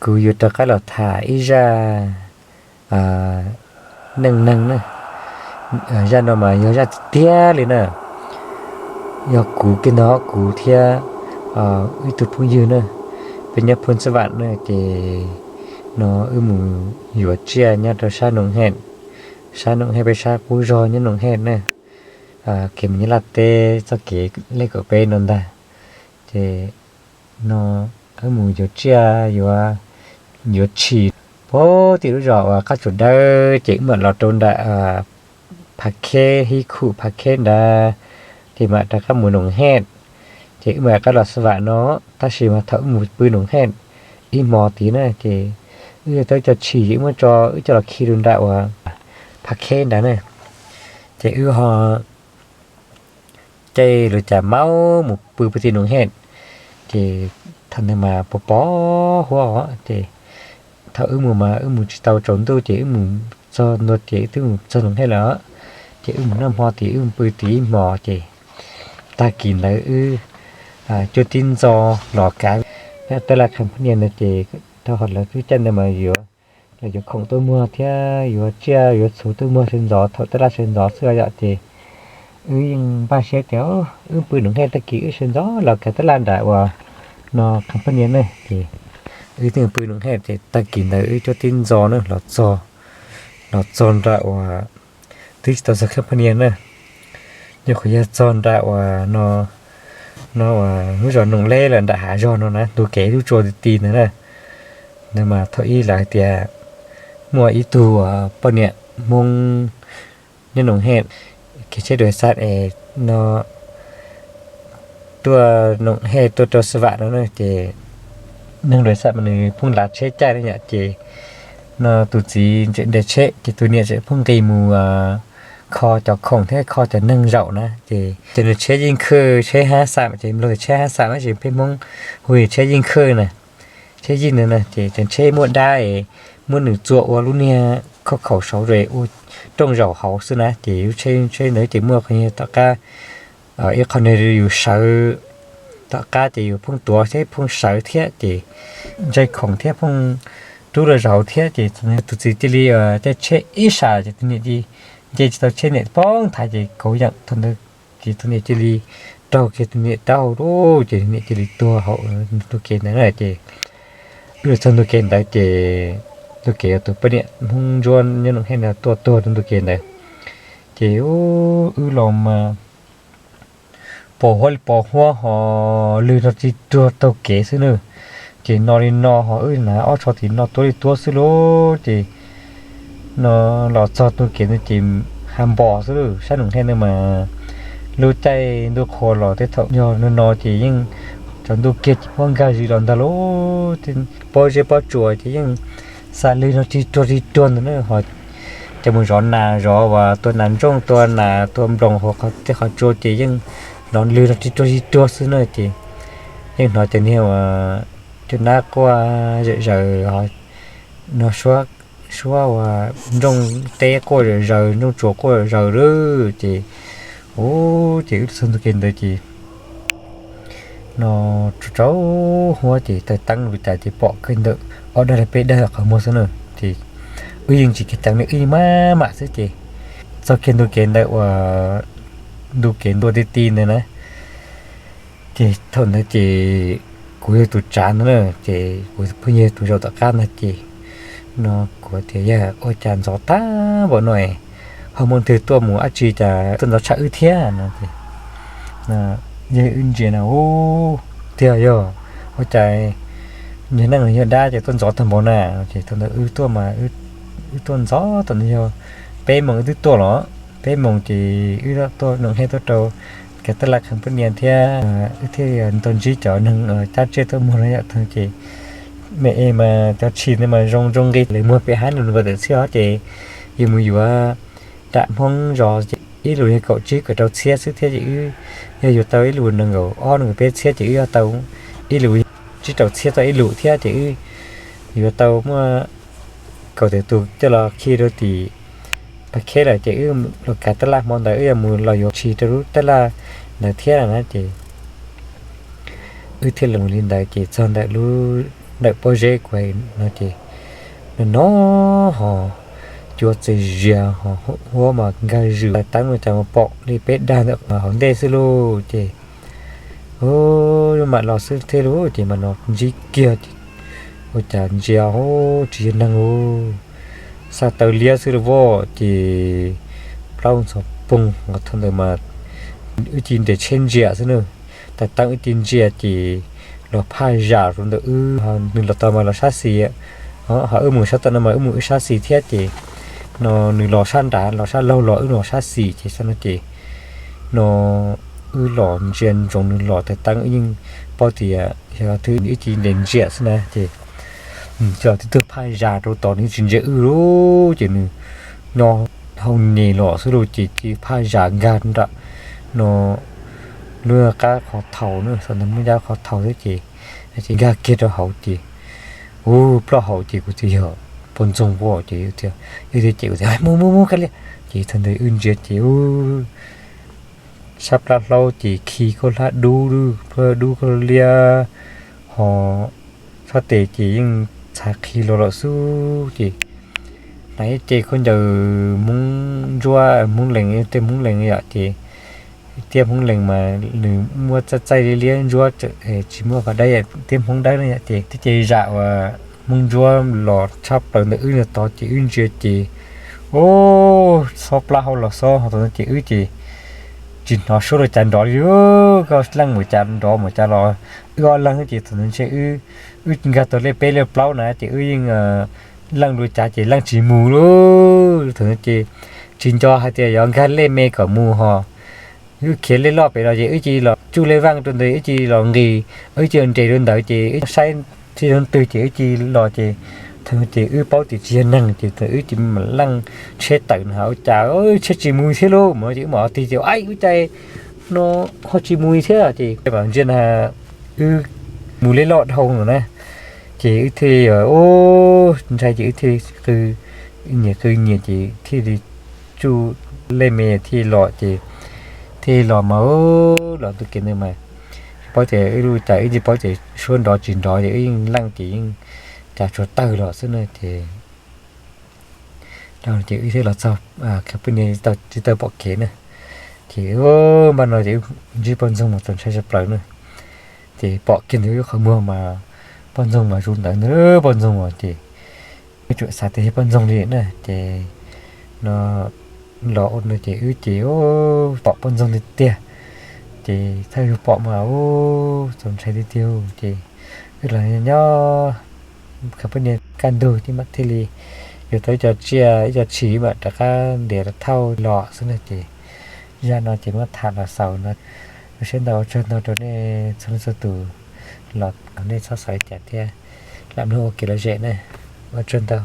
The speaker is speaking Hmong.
kuv yuav rov qab los tham ib zaj neej neeg na. Zaj no mas yog zaj tiag tiag li na. Yog kuv kiag ntag, kuv thiab ib tug phooj ywg na, peb nyob Phoos Xab Vam na, ces no wb mus yuav tsiaj nyob rau sab Noom Hej, sab Noom Hej, peb sab qub zog nyob Noom Hej na, kev mus nyob Laj teb txoj kev lej kaum peb no ntag. Ces no wb mus yuav tsiaj, yuav tshis puag tim lub zos uas Qab Tsuas Dawb, ces wb mam los rau nram Phav Kheb, Hib Khuj Phav Kheb nrad, ces mam rov qab mus Noom Hej. Ces wb mam rov qab los Xab Vam no, tab sis mas thaum wb mus pw Noom Hej ib hmo tid na, ces wb yuav tau cov tshis ces wb muab tso, wb coj los khi rau nram uas Phav Kheb nrad na. Ces wb ho caij lub caij maub mus pw puag tim Noom Hej. Ces thaum ntawd mas pos pos huab os, ces thaum wb mus mas wb mus tsis tau tsaus ntuj, ces wb mus txog ntua ces wb twb mus txog Noom Hej lawm. Ces wb mus noj hmo tid, wb mus pw tid ib hmos, ces tag kis ntawd wb cuab tib ntxo los kav nyob tab laj company no, ces rau qhov lawv twb caij ntawd mas yuav, lawv yuav khoom tuaj muag thiab yuav tsiaj yuav txhuv tuaj muag sawv ntxov thaum tab laj sawv ntxov xwb yom. Ces wb yeej npaj siab tias wb pw Noom Hej, tag kis wb sawv ntxov los kav tab laj nram uas no company ne. Ces wb thiaj pw Noom Hej, ces tag kis ntawd wb cuab tib ntxo na los txog, los txog nram uas twb tsis tau txog company na, nyuam qhuav yog txog nram uas no, no uas lub zos Noom Leb lawm, nram hav zog no na, ntu kev lub tsua ti ti ntawd na. Ntawd mas thaum ub lawv hais tias muaj ib tug poj niam Hmoob nyob Noom Hej, kev tsheb dua xaj es no tuaj Noom Hej tuaj rau Xab Vam no na, ces neeg dua xaj mas nws pheej lav tsheb caij na yom. Ces no tus txiv tseem nres tsheb, ces tus niam tseem pheej nqis mus kho cov khoom thiab kho cov neeg zaum na. Ces ces nws tsheb yeej khwj, tsheb hab xam, ces mloog tsheb hab xam mas tseem pheej Hmoob hu tsheb yeej khwj na. Tsheb yeej ntawd na, ces tseem tsheb muaj dab es muab nws txua ua lub niag khauj khaum saud ua rooj zaum hauv xwb na. Ces lub tsheb, tsheb ntawd ces muaj qhov tom qab ib qho nws yus sawv tom qab, ces yus pheej tuav thiab pheej sawv thiab, ces ntsais khoom thiab pheej rub los zaum thiab. Ces tus txiv cia li caij tsheb ib sab, ces tus niam cia li nce tsis tau tsheb, niam poob nthav ces kauv yeem thaum ntawd. Ces tus niam cia li raug kiag tus niam taub hau, ces tus niam cia li tuag hauv ntu kev ntawd na. Ces wb los txog ntu kev ntawd ces ntu kev uas tus poj niam Hmoob Ntsuab nyob Noom Hej no tuaj tuag rau ntu kev ntawd. Ces wb los mas pos huab li pos huab ho lwg no tsis ruag taug kev xwb na. Ces no li no ho wb na ob tsho tim no tuab li tuab xwb lauj. Ces no los txog ntu kev ntawd ces ha npos xwb lauj, sab Noom Hej ntawd mas lub caij ntuj qhua los tej thaum yog no no ces yeej cov ntuj kiag ces huab nkag zis los ntag lauj. Pob zeb pob tsuas ces yeej xa lwg no rig ruag rig ruag ntawd na. Ho cov mus zov nas zov uas tua nas ntsooj tua nas tua nploos hauv tej qhov tsua ces yeej hnov lwg no rig ruag rig ruag xwb na. Ces yeej hnov cov niag uas cov nab quaj zom zaws, no suab uas nrooj teb quaj zom zaws, nrooj tsuas quaj zom zaws lawm. Ces u, ces wb txog ntu kev ntawd ces no tsaus huab ces taws teeb lus cas ces pom kiag ntawm ob dawg los peb dawg qhov muag xwb na. Ces wb yeej tsis ceev ceev li, wb yeej maj mam xwb. Ces txog kiag ntu kev ntawd uas ntu kev ntua ti ti ntawd na, ces thaum ntawd ces kuv yog tus tsav ntawd na, ces kuv pheej yog tus zaum tom qab ntag. Ces no kuv tias yog ua cas ntxov tag npaum no, ho muaj twg tuaj mus dab tsi cas tuaj ntxov tshaj wb thiab no. Yog wb ntsia na, u, tiag yog ua cas yog neeg yog dab ces tuaj ntxov tag npaum na. Ces thaum ntawd wb tuaj mas wb tuaj ntxov, thaum ntawd yog peb moos wb twb tuaj los, peb moos ces wb tuaj Noom Hej tuaj rau kev taj laj company thiab wb thiaj tau ntsib cov neeg cab tsiaj tuaj muag no yom. Ces me e mas cov tshis ntawd mas zoo zoo nqi li muag pem hab nws nkaum tawm txhiab os. Ces yus mus yuav nram Hmoob zos ces ib lus yog kaum tsib kaum rau txhiab xwb thiab. Ces wb yog yuav tau ib lus nees nkaum ob nees nkaum peb txhiab ces wb yuav tau ib lus tsib rau txhiab tau ib lus thiab. Ces wb yuav tau muaj kaum tawm tus coj los khi rau tim Pas Kheb lawm. Ces wb los kav taj laj hmo ntawd wb yuav mus los yuav tshis rau lub taj laj ntawd thiab na. Ces wb thiaj los li ntawd ces txog ntawm lub ntawm pob zeb kuv no ces no no ho cua txias zias ho huab mas nkag zws tais teeb ua cas mas pom li peb dag ntawm hauv ntej xwb lauj. Ces mam los xwb thiab lauj, ces mam no ntsib kiag ces ua cas ntsia tsis yog neeg lauj, xa taw liab xwb lauj. Ces plaub ntxhov poog thaum ntawd mas wb cia li nres tsheb ntsia xwb na, tais teeb wb cia li ntsia ces los phaj zam rau ntawm wb, nws los tod mas los sab xis, ho wb mus sab tom no mas wb mus wb sab xis thiab ces no nws los sab nrad los sab laug los wb los sab xis ces xwb no ces no wb los ntsia ntsoov nws los tais teeb wb yeej paub tias yog twb wb cia li nres ntsia xwb na ces cov tib tug phaj zam rau tod nws tsis ntsia wb lauj, ces nws nyob hauv nyem los xwb lauj, ces cia li phaj zam nkag nram no lub qab qhov thaus na, thaum ntawd muaj ncaj qhov thaus thiab ces nkag kiag rau hauv ces u ploj hauv ces kuv tias yog poj ntxoog ua ces thiaj cem kuv tias mus mus mus kawg li. Ces thaum ntawd wb ntsia ces u sab plab hlaub ces khi khaub hlab dub, khaub hlab dub khaub hlab liab ho sab tes ces yeej txhav qhi los lawm xwb ces hnav ib ce khaub ncaws Hmoob ntsuab Hmoob Lees, tej Hmoob Lees yom ces tiab Hmoob Lees mas nws muab txaij txaij liab liab ntsuab tsis muaj pas dawb, tiab Hmoob dawb no yom ces thiab ces zam uas Hmoob ntsuab los tshaj plaws ntawm wb no tod ces wb ntsia ces u xob plab hau los xob ho thaum no ces wb ces tsis hnov suab rau cas nrov li, koj leej mus cas nrov mus cas los wb ob leeg ces thaum ntawd ntshe wb nkag tau lej peb lej plaub na ces wb yeej leej dua cas ces leej tsis mus lauj. Thaum ntawd ces tsis nco hais tias yuav nkag lej me kom mus ho wb khiav lej loj pem los ces wb cia li los tsuj lej vaj rau ntawd wb cia li los nqis, wb cia li nres rau ntawd ces wb saib tsis zoo twg ces wb cia li los ces thaum ntawd ces wb paub tias tsis yog neeg ces thaum wb cia li mam leej tsheb tawm no ua cas tsheb tsis mus thiab lauj, mas ces wb mam tig ces ai ua cas no ho tsis mus thiab ces mam ntsia na wb mus lej loj dhau no na ces wb thiaj ntshai ces wb thiaj qw nyias qw nyias ces thiaj li tsuj lej me thiaj los ces thiaj los mas los tus kev ntawd mas paub tias wb lub cas wb tsis paub tias suab nrov tsis nrov ces wb yeej leej ces yeej cas tsuas tawg los xwb na ces ces wb thiaj los txog, khawv pwj niag tsis tau pom kev na ces npaj no ces wb ntsib poj ntxoog mas txaus ntshai tshaj plaws na ces pom kiag ntawd wb qhov muag mas poj ntxoog mas zus ntawd ntag poj ntxoog mas ces wb tsuas xav tias yog poj ntxoog li na ces no los ua no ces wb ces pom poj ntxoog tiag tiag ces thawj zaug pom mas txaus ntshai tiag tiag ces wb los nyob nyob khawv pwj niag kaj ntug thiab mam thiaj li yuav tau ib co tsiaj ib co tshis mam rov qab ntiav rau thauj los xwb na ces zaj no ces muab tham los xaus no, ua siab ntau ua tsaug ntau rau nej txhua leej txhua tus los nej txhob xav li cas thiab lam mloog ua kev lom zem na, ua tsaug ntau.